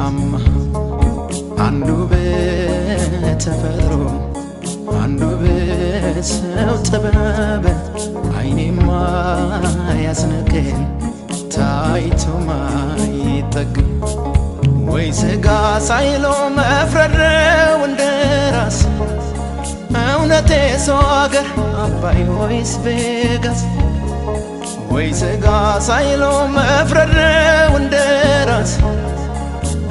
አማ አንዱ በተፈጥሮ አንዱ በሰው ጥበብ አይኔማ ያስንቅል ታይቶ ማይጠግብ ወይ ስጋ ሳይሎ መፍረድ ነው እንደራስ እውነቴ ሰው አገር አባይ ወይስ ቬጋስ ወይ ስጋ ሳይሎ መፍረድ ነው እንደራስ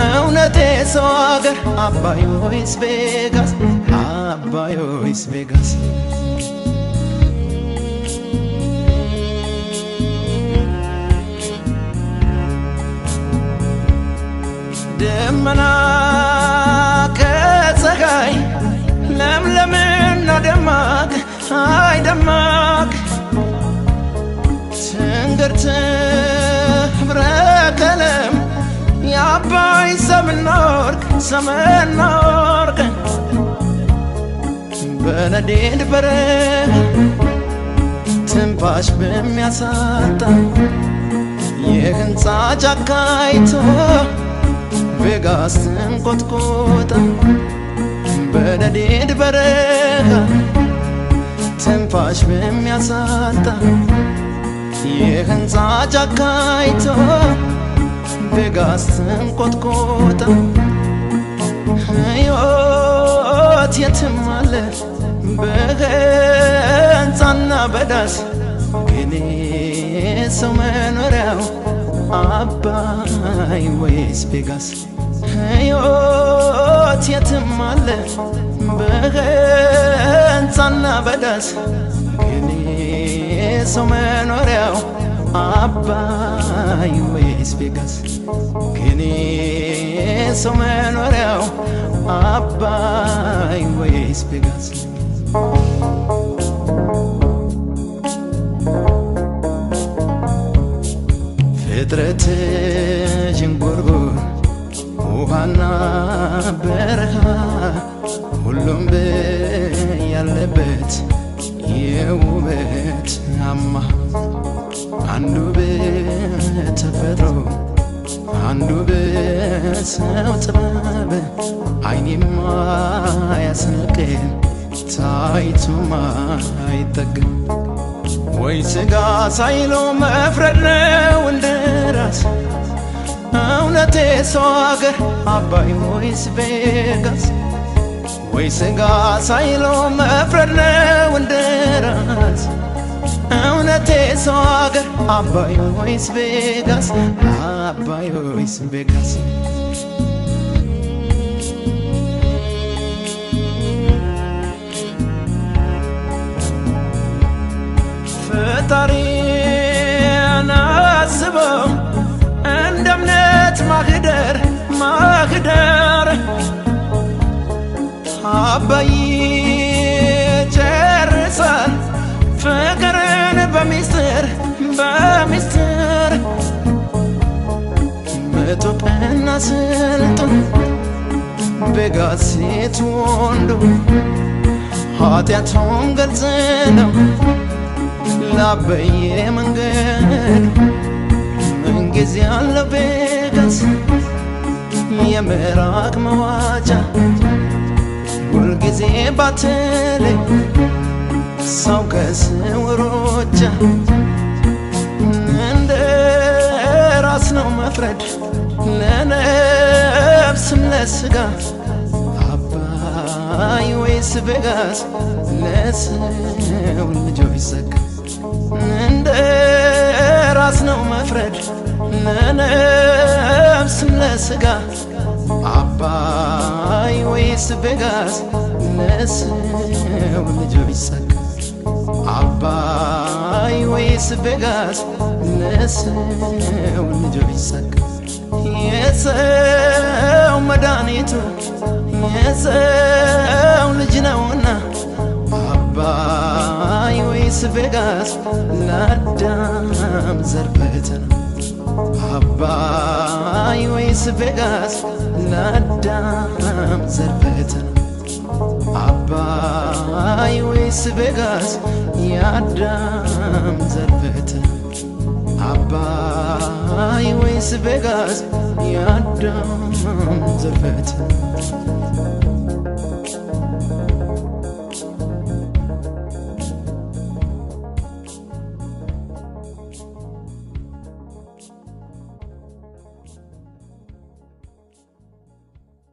እውነቴ ሰው አገር አባይ ወይስ ቬጋስ አባይ ወይስ ቬጋስ ደመና ከፀሐይ ለምለምና ደማቅ አይ ደማቅ ትንግርት ህብረ ቀለም የአባይ ሰምና ወርቅ ሰምና ወርቅ በነዴድ በረሃ ትንፋሽ በሚያሳጣ የህንፃ ጫካ አይቶ ቬጋስ ትንቆጥቆጣ በነዴድ በረሃ ትንፋሽ በሚያሳጣ የህንፃ ጫካ አይቶ ቬጋስ ትንቆጥቆጣ ሕይወት የትም አለ በህንፃና በዳስ ግን ሰው መኖሪያው አባይ ወይስ ቬጋስ ሕይወት የትም አለ በህንፃና በዳስ ግን ሰው መኖሪያው አባይ ወይስ ቬጋስ ግን ሰው መኖሪያው አባይ ወይስ ቬጋስ ፍጥረት ዥንጉርጉር ውሃና በረሃ ሁሉም ያለበት የውበት አማ አንዱ በተፈጥሮ አንዱ በሰው ጥበብ አይኔማ ያስንቅል ታይቶ ማይጠግብ ወይ ስጋ ሳይሎ መፍረድ ነው እንደራስ እውነቴ ሰው አገር አባይ ወይስ ቬጋስ ወይ ስጋ ሳይሎ መፍረድ ነው እንደራስ እውነቴ ሰው አገር አባይ ወይስ ቬጋስ አባይ ወይስ ቬጋስ ፈጣሪን አስበው እንደ እምነት ማህደር ማህደር አባይ ጨርሳል ፍቅርን በሚስጥር በሚስጥር ምጡቅና ስልጡን ቬጋስ ሴት ወንዱ ኃጢአቱን ገልጽ ነው ላበየ መንገድ ምንጊዜ ያለው ቬጋስ የምራቅ መዋጫ ሁልጊዜ ባትለይ ሰው ከስውር ሩጫ እንደ ራስ ነው መፍረድ ለነፍስም ለስጋ አባይ ወይስ ቬጋስ ለሰው ልጆች ሰጋ እንደ ራስ ነው መፍረድ ለነፍስም ለስጋ አባይ ወይስ ቬጋስ ለሰው ልጆች ሰጋ አባይ ወይስ ቬጋስ ለሰው ልጆች ሰጋ የሰው መድኃኒቱ የሰው ልጅ ነውና አባይ ወይስ ቬጋስ ለአዳም ዘር ፈተና አባይ ወይስ ቬጋስ ለአዳም ዘር ፈተና አባይ ወይስ ቬጋስ የአዳም ዘር ፈተና አባይ ወይስ ወይስ ቬጋስ? የአዳም ዘር ፈተና።